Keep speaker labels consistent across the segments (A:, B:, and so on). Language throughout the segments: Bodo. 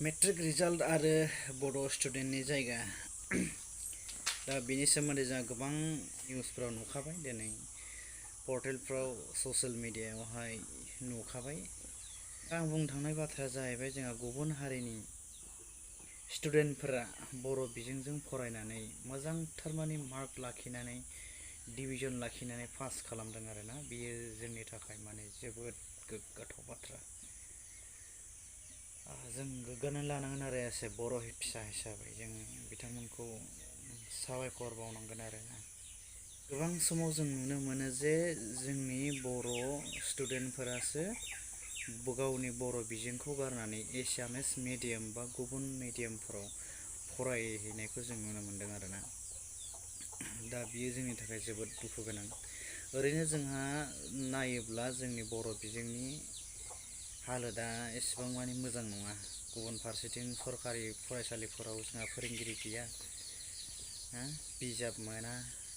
A: मेट्रिक रिजाल्ट आरो बड' स्टुडेन्टनि जायगा दा बेनि सोमोन्दै जोंहा गोबां निउसफ्राव नुखाबाय दिनै पर्टेलफ्राव ससियेल मिडियायावहाय नुखाबाय। आं बुंनो थांनाय बाथ्राया जाहैबाय जोंहा गुबुन हारिनि स्टुडेन्टफोरा बर' बिजोंजों फरायनानै मोजांथार माने मार्क लाखिनानै डिभिजन लाखिनानै पास खालामदों आरोना, बेयो जोंनि थाखाय माने जोबोद गोग्गाथाव बाथ्रा। जों गोग्गानानै लानांगोन आरो एसे बर' फिसा हिसाबै जों बिथांमोनखौ साबायखर बावनांगोन आरोना। गोबां समाव जों नुनो मोनो जे जोंनि बर' स्टुडेन्टफोरासो गावनि बर' बिजोंखौ गारनानै एसामिस मिडियाम बा गुबुन मिडियामफोराव फरायहैनायखौ जों नुनो मोनदों आरोना। दा बियो जोंनि थाखाय जोबोद दुखु गोनां। ओरैनो जोंहा नायोब्ला जोंनि बर' बिजोंनि हालोदा एसेबां मानि मोजां नङा। गुबुन फारसेथिं सरकारि फरायसालिफोराव जोंहा फोरोंगिरि गैया, बिजाब मोना,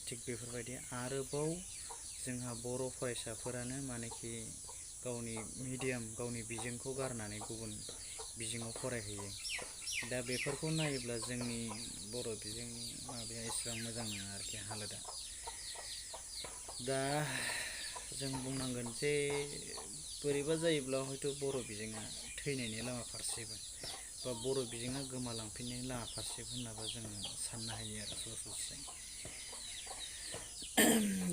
A: थिग बेफोरबायदि आरोबाव जोंहा बर' फरायसाफोरानो मानेखि गावनि मिडियाम गावनि बिजोंखौ गारनानै गुबुन बिजोङाव फरायहैयो। दा बेफोरखौ नायोब्ला जोंनि बर' बिजोंनि माबाया एसेबां मोजां नङा आरोखि हालोदा। दा जों बुंनांगोन जे बोरैबा जायोब्ला हयथ' बर' बिजोङा थैनायनि लामा फारसेबो बा बर' बिजोङा गोमालांफिननायनि लामा फारसेबो होननाबो जोङो साननो हायो आरो सरासनस्रायै।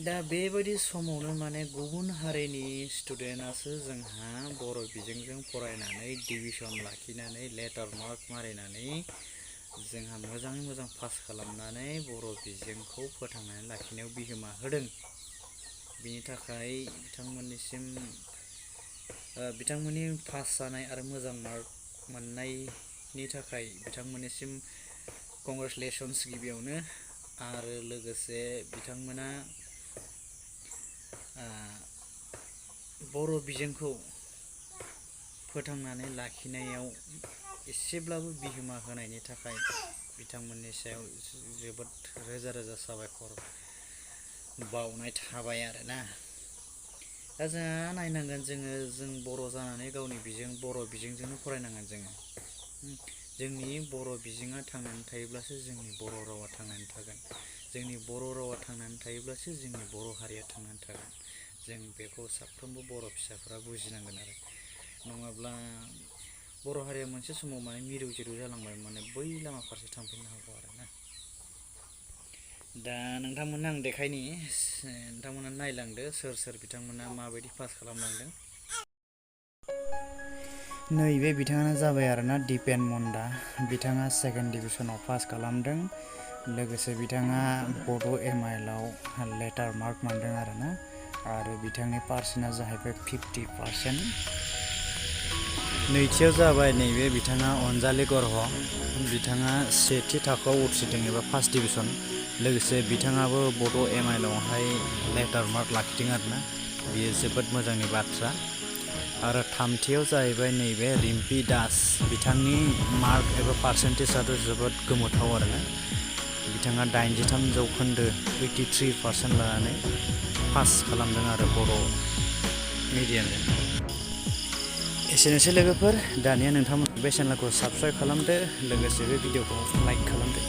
A: दा बेबायदि समावनो माने गुबुन हारिनि स्टुडेन्टआसो जोंहा बर' बिजोंजों फरायनानै डिभिजन लाखिनानै लेटार मार्क मारिनानै जोंहा मोजाङै मोजां पास खालामनानै बर' बिजोंखौ फोथांनानै लाखिनायाव बिहोमा होदों। बिनि थाखाय बिथांमोननि पास जानाय आरो मोजां मार्क मोननायनि थाखाय बिथांमोननिसिम कंग्रेचुलेसन्स गिबियावनो। आरो लोगोसे बिथांमोना बर' बिजोंखौ फोथांनानै लाखिनायाव एसेब्लाबो बिहोमा होनायनि थाखाय बिथांमोननि सायाव जोबोद रोजा रोजा साबायखर बावनाय थाबाय आरोना। दा जोंहा नायनांगोन जों बर' जानानै गावनि बर' बिजोंजोंनो फरायनांगोन जोङो। जोंनि बर' बिजोङा थांनानै थायोब्लासो जोंनि बर' रावा थांनानै थागोन। जोंनि बर' रावा थांनानै थायोब्लासो जोंनि बर' हारिया थांनानै थागोन। जों बेखौ साफ्रोमबो बर' फिसाफोरा बुजिनांगोन आरो। नङाब्ला बर' हारिया मोनसे समाव माने मिरौ जिरौ जालांबाय माने बै लामा फारसे थांफिननो हागौ आरोना। दा नोंथांमोननो आं देखायनि, नोंथांमोना नायलांदो सोर सोर बिथांमोना माबायदि पास खालामलांदों। नैबे बिथाङानो जाबाय आरोना दिपेन मन्डा। बिथाङा सेकेन्ड डिभिजनाव पास खालामदों। लोगोसे बिथाङा बड' एमआइएलआव लेटार मार्क मोनदों आरोना। आरो बिथांनि पार्सेन्टआ जाहैबाय 50%। नैथियाव जाबाय नैबे बिथाङा अनजालि गरह। बिथाङा सेथि थाखोआव उथ्रिदों एबा फार्स्ट डिभिजन। लोगोसे बिथाङाबो बड' एमआइएलआवहाय लेटार मार्क लाखिदों आरोना, बियो जोबोद मोजांनि बाथ्रा। आरो थामथियाव जाहैबाय नैबे रिम्पि दास। बिथांनि मार्क एबा पार्सेन्टेजआथ' जोबोद गोमोथाव आरोना। बिथाङा 83% लानानै पास खालामदों आरो बर' मिडियामजों। एसेनोसै लोगोफोर, दानिया नोंथांमोन बे चेनेलखौ साबस्क्राइब खालामदो, लोगोसे बे भिडिअखौ लाइक खालामदो।